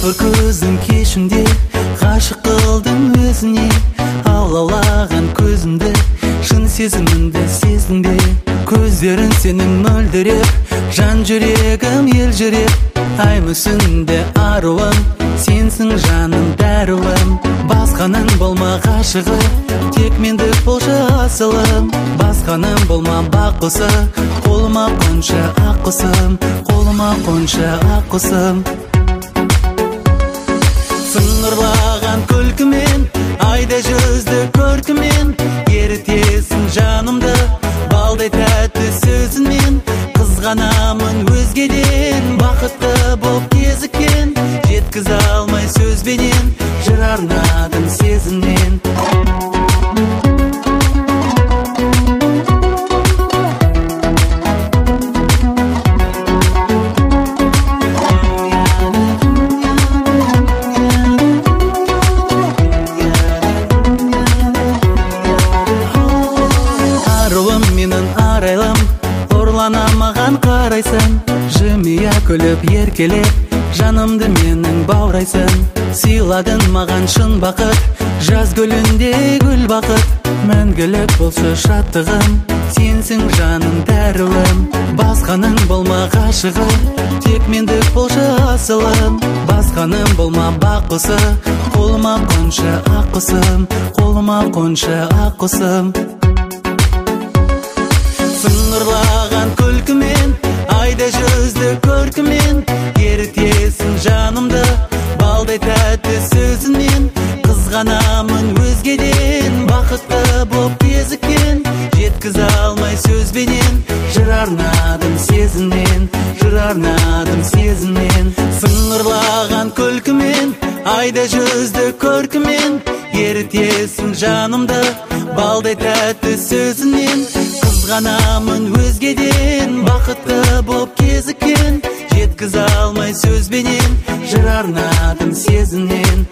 Қоңыр күздің кешінде ғашық қылдың өзіне, алалаған көзімді, шын сезімімді сездің бе? Көздерің сенің мөлдіреп, жан жүрегім елжіреп, ай мүсінді аруым, сенсің жаным дәруім. Басқаның болма ғашығы, тек мендік болшы асылым. Басқаның болма бақ құсы, қолыма қоншы ақ құсым, қолыма қоншы ақ құсым. Сыңғырлаған күлкімен, айда жүзді көркімен, ерітесің жанымды, балдай тәтті сөзіңмен. Қызғанамын өзгеден, бақытты боп кезіккен, жеткізе алмай сөзбенен, жыр арнадым сезімнен. Аруым менің арайлым, ұрлана маған қарайсың, жымия күліп еркелеп, жанымды менің баурайсың. Сыйладың маған шын бақыт, жаз гүліндей гүл бақыт, мәңгілік болшы шаттығым, сенсің жаным дәруім. Басқаның болма ғашығы, тек мендік болшы асылым. Басқаның болма бақ құсы, қолыма қоншы ақ құсым, қолыма қоншы ақ құсым. Сыңғырлаған күлкімен, айда жүзді көркімен, ерітесің жанымды, балдай тәтті сөзіңмен. Қызғанамын өзгеден, бақытты боп кезіккен, жеткізе алмай сөзбенен, жыр арнадым сезімнен, жыр арнадым сезімнен. Сыңғырлаған күлкімен, айда жүзді көркімен, ерітесің жанымды, балдай тәтті сөзіңмен. Қызғанамын өзгеден, бақытты боп кезіккен, жеткізе алмай сөзбенен, жыр арнадым сезімнен,